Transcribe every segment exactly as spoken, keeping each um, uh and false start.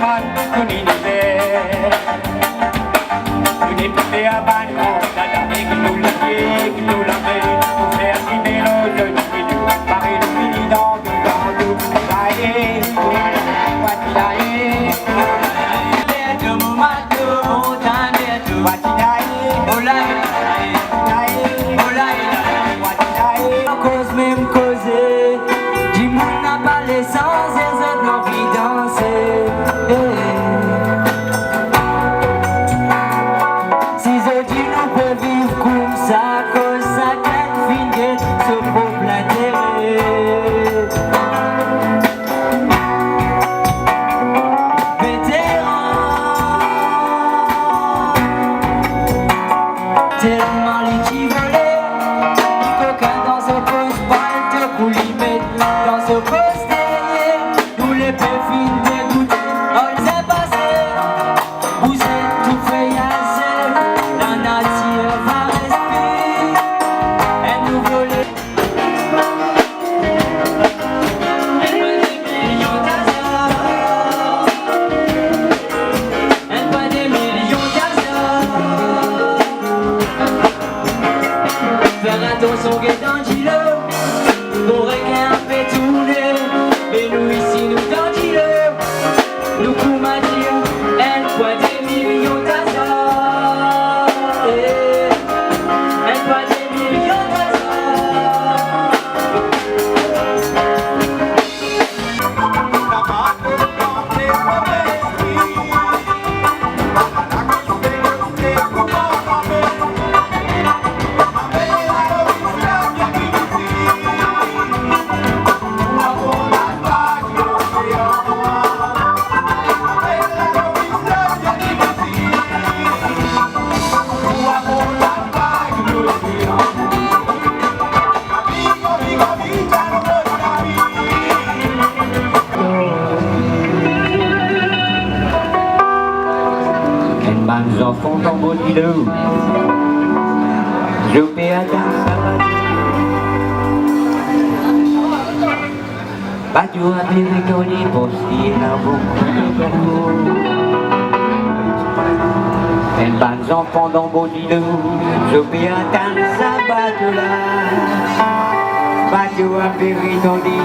Bann tou liniver, nou nepli fer bann gran dada ki nou lage, ki nou lame, pou fer dimelanz nou tou, pare nou fini dan tou, dan tou. Lae, lae, lae. Koz mem koze, dimoun napa lesans, zot anvi danse. Si zot dir nou pe viv koumsa, koz sakenn finn get so prop lintere. Veteran, telman li ti vole, li kokin dan so pos palto pou li met dan so pos deryer. Nou lepep finn degoute, al se pase, bouze tou feyaz, lanatir va respire enn nouvo le- Fer atansion, get dan dilo, mo rekin pe tourne, me nou isi nou dan dilo. Nou koumadir enn pwa de milion tazar, eh, enn pwa de milion tazar. Enn bann zanfan tonbe dilo, zot pe atann sa bato. Bato ape retourne paski ena boukou de kargo. Enn bann zanfan dan bor dilo, zot pe atann sa bato la. Bato ape retourne,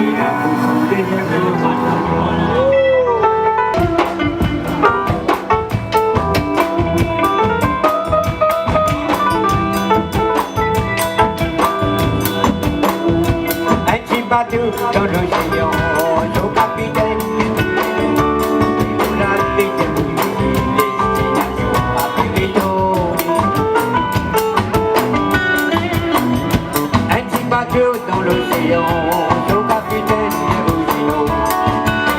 ena boukou de kargo. Enn ti bato dan losean, so kapitenn pou ale, destinasyon Papeleto. Enn ti bato dan losean, so kapitenn Rosino,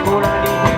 pou la lime.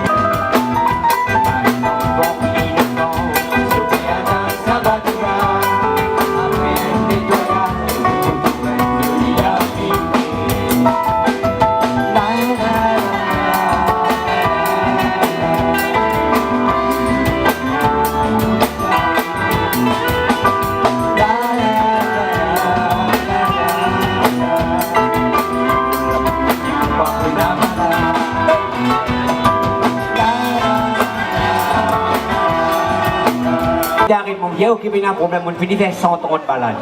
Inn aret mwa, mo bien okip ena problem, mo fini fer san trant balad.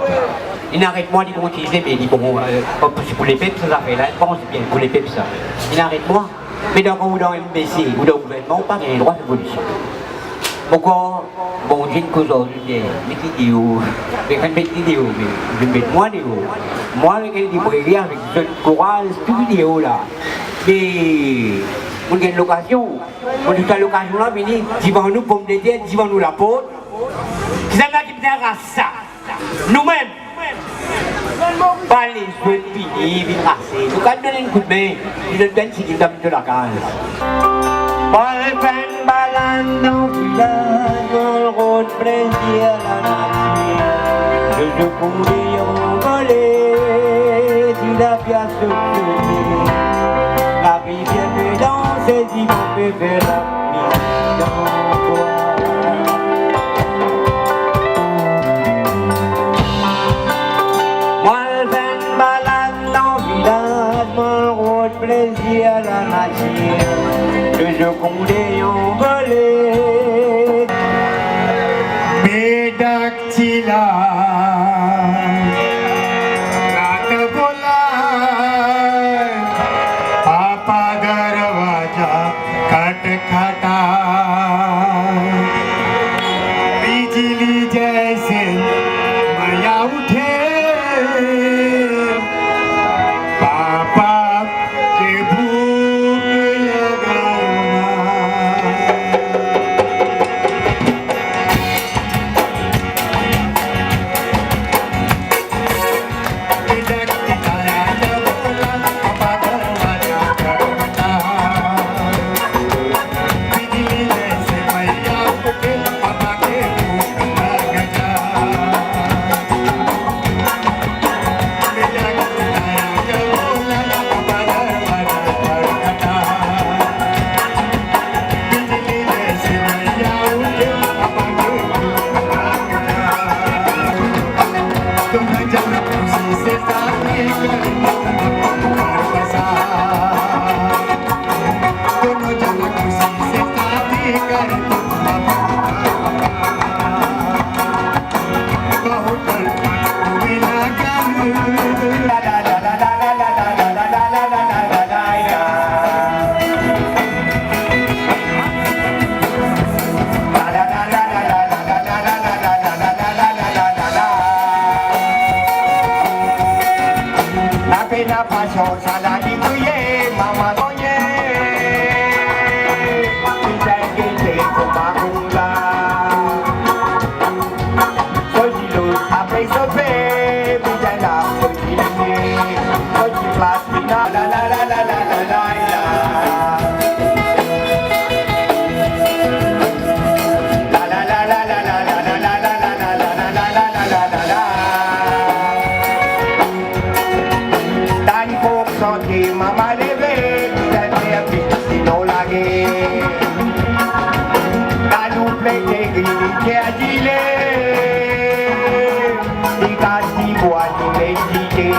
Inn aret mwa, li kontizie, me li bon, eh, pou, pou lepep sa zafer la, pans bien pou lepep sa. Inn aret mwa. Me dan kan ou dan M B C, ou dan gouvernman, ou pa gagn drwa fer revolisyon. Mo krwar Bondie inn koz ar zot, met li deor. Me kan met li deor, me li met mwa deor. Mwa avek enn libreri, avek zot kouraz, tou deor la. Me mo gagn lokazion, mo trouv sa lokazion la vini divan nou, pomdeter divan nou laport. Kisannla ki bizin ras sa? Noumem. Pa les zot vini, vinn rase. Nou kapav donn enn koudme, li donn enn tigit dan to lakaz. Mo al fer enn balad dan vilaz, mo al rod plezir lanatir. Zour pou li anvole, si lapli sot sone, lavi bien pe danse, divan pe fer la Mo al fer enn balad dan vilaz, mo al rod plezir lanatir. Touzour Kounde yon vole, me dak ti la, kat bola, papa darwaza, kat khata, bijli jaise maya uthe, papa ke bhook lagana. Lapena pasyans ala li kriye, mama kogne. Bizin gete kouma koumsa. So dilo apre sofe, bizin la so dilo, so diplas final. La, la, la. Tann kok sante, mama leve, bizin fer vit, sinon lage. Kanou plete gri, li fer dile. Li kas dibwa, li medite.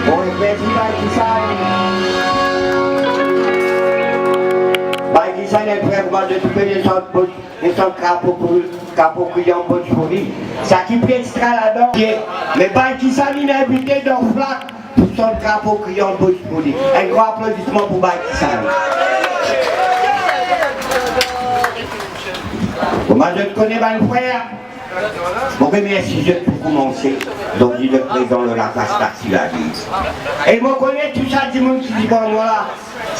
Bon, e mersi Baiki San. Baiki San, enn frer, kouma de toupe, li sort, li sort Krapo pou, Krapo Kriyan Bhojpuri. Saki pli extra ladan, me Baiki San inn invite dan flak pou sort Krapo Kriyan Bhojpuri. Enn gran aplodisman pou Baiki San. Bon, mwa, zot kone bann frer. Mo remersi zot pou koumanse, donk, zot prezan lor laplas Taxi Lavi. E mo kone tou sa dimoun ki devan mwa la,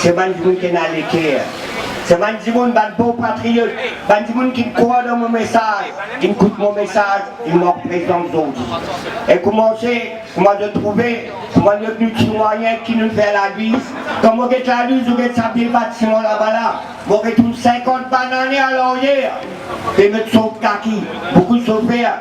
se bann dimoun ki ena leker. Se bann dimoun, bann bon patriot, bann dimoun ki krwar dan mo mesaz, ki ekout mo mesaz, ki mo prezant zordi. E kouma se, kouma zot trouve, kouma nou, nou ti mwayin ki nou fer lagliz. Kan mo get lagliz, ou get sa bie batiman laba la, mo retourn sinkant bann ane alaryer, pe met sof kaki, boukou sofer.